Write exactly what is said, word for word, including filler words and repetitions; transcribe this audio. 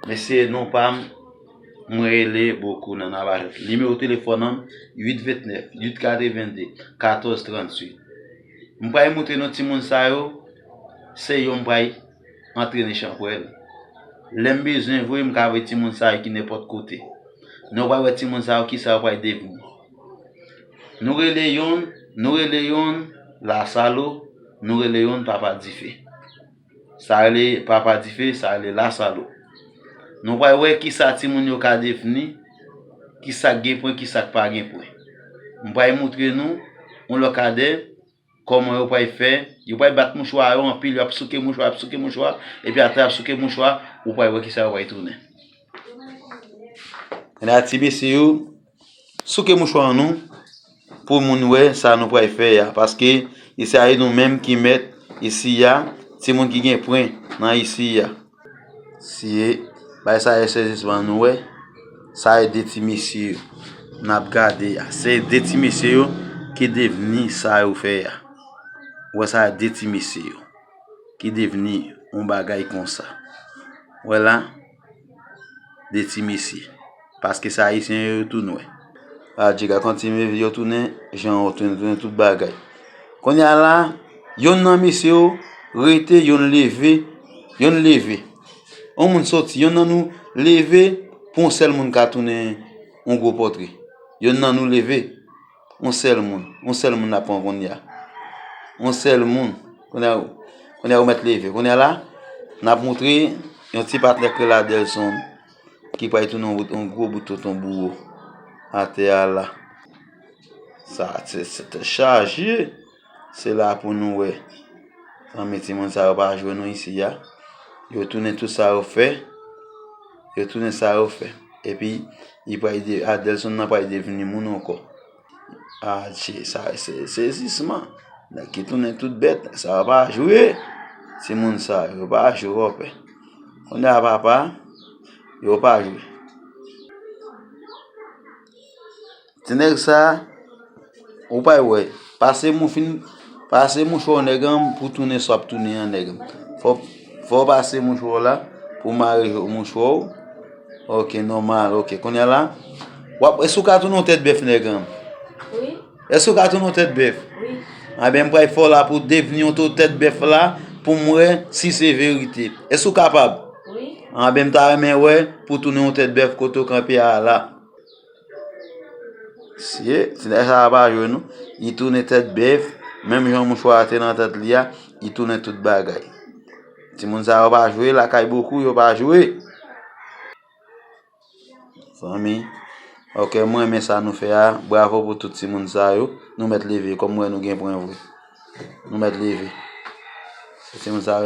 Mesye, non pa m, mwen rele Bokou nan Navajòt. Nimewo telefòn an, uit vennèf, uit katrevennde, katòz trantuit. M pral montre nou timoun sa yo, se yo m pral antrene chanpwèl. Lè m bezwen vre, m ka voye timoun sa yo ki nenpòt kote. Nou pral wè timoun sa yo, kisa yo pral devni. Nou rele yonn, nou rele yonn Lasalo, nou rele yonn Papa Dife. Sa rele Papa Dife, sa rele Lasalo. Nou pral wè kisa timoun yo ka devni, kisa k gen pwen, kisa k pa gen pwen. M pral montre nou, yon lòkadè, kòman yo pral fè, yo pral bat mouchwa yo anpil, yo ap souke mouchwa, ap souke mouchwa, epi atè y ap souke mouchwa, ou pral wè kisa yo pral tounen. Kounye a ti mesye yo, souke mouchwa an non, pou moun wè sa nou pral fè a, paske isi a e nou menm ki mèt isi a, timoun ki gen pwen nan isi a. Siye, bay sa e sezisman nou wè, sa e de ti mesye yo n ap gade a. Se de ti mesye yo ki devni sa yo fè a. Ou wè sa e de ti mesye yo ki devni yon bagay konsa. Ou wè la, de ti mesye. Paske se ayisyen yo, yo tou nwè. Adje, gad kontinye, yo tounen jan yo tounen, tounen tout bagay. Kounye a la, yonn nan mesye yo rete, yonn leve, yonn leve. Yon moun soti, yonn nan nou leve, pou yon sèl moun ka tounen yon gwo pòtre. Yonn nan nou leve, yon sèl moun, yon sèl moun n ap pran kounye a. Yon sèl moun. Kounye a, kounye a ou mèt leve. Kounye a la, n ap montre yon ti patnè k rele Adelson ki pral tounen yon bout, yon gwo bout tonton bouwo atè a la. Sa, se, se tèt chaje. Se la pou nou wè. Zanmi, timoun sa yo pa jwe non isi a. Yo tounen tout sa yo fè. Yo tounen sa yo fè. Epi, li pral de, Adelson nan pral devni moun ankò. Adje, sa, se, sezisman. Nèg ki tounen tout bèt, sa yo pa jwe. Timoun sa yo, yo pa jwe, papa. Kounye a papa, yo pa jwe. Ti nèg sa, ou pa wè. Pase mou fin, pase mouchwa w nèg an pou tounen sa w ap tounen an nèg an. Fò, fò w pase mouchwa w la pou mare mouchwa w. Ok, nòmal, ok. Kounye a la, w ap, èske w ka tounen yon tèt bèf nèg an? Wi. Èske w ka tounen yon tèt bèf? Wi. Anben, m pral fè w la pou w devni yon to tèt bèf la pou m wè si se verite. Èske w kapab? Wi. Anben, m ta renmen wè pou w tounen yon tèt bèf kote w kanpe a la. Siye, ti nèg sa a pa jwe non. Li tounen tèt bèf, menm jan mouchwa a te nan tèt li a, li tounen tout bagay. Timoun sa yo pa jwe, lakay Bokou yo pa jwe. Zanmi, ok, mwen renmen sa nou fè a. Bravo pou tout timoun sa yo. Nou mèt leve, kòm mwen nou gen pwen vre. Nou mèt leve. Timoun sa yo.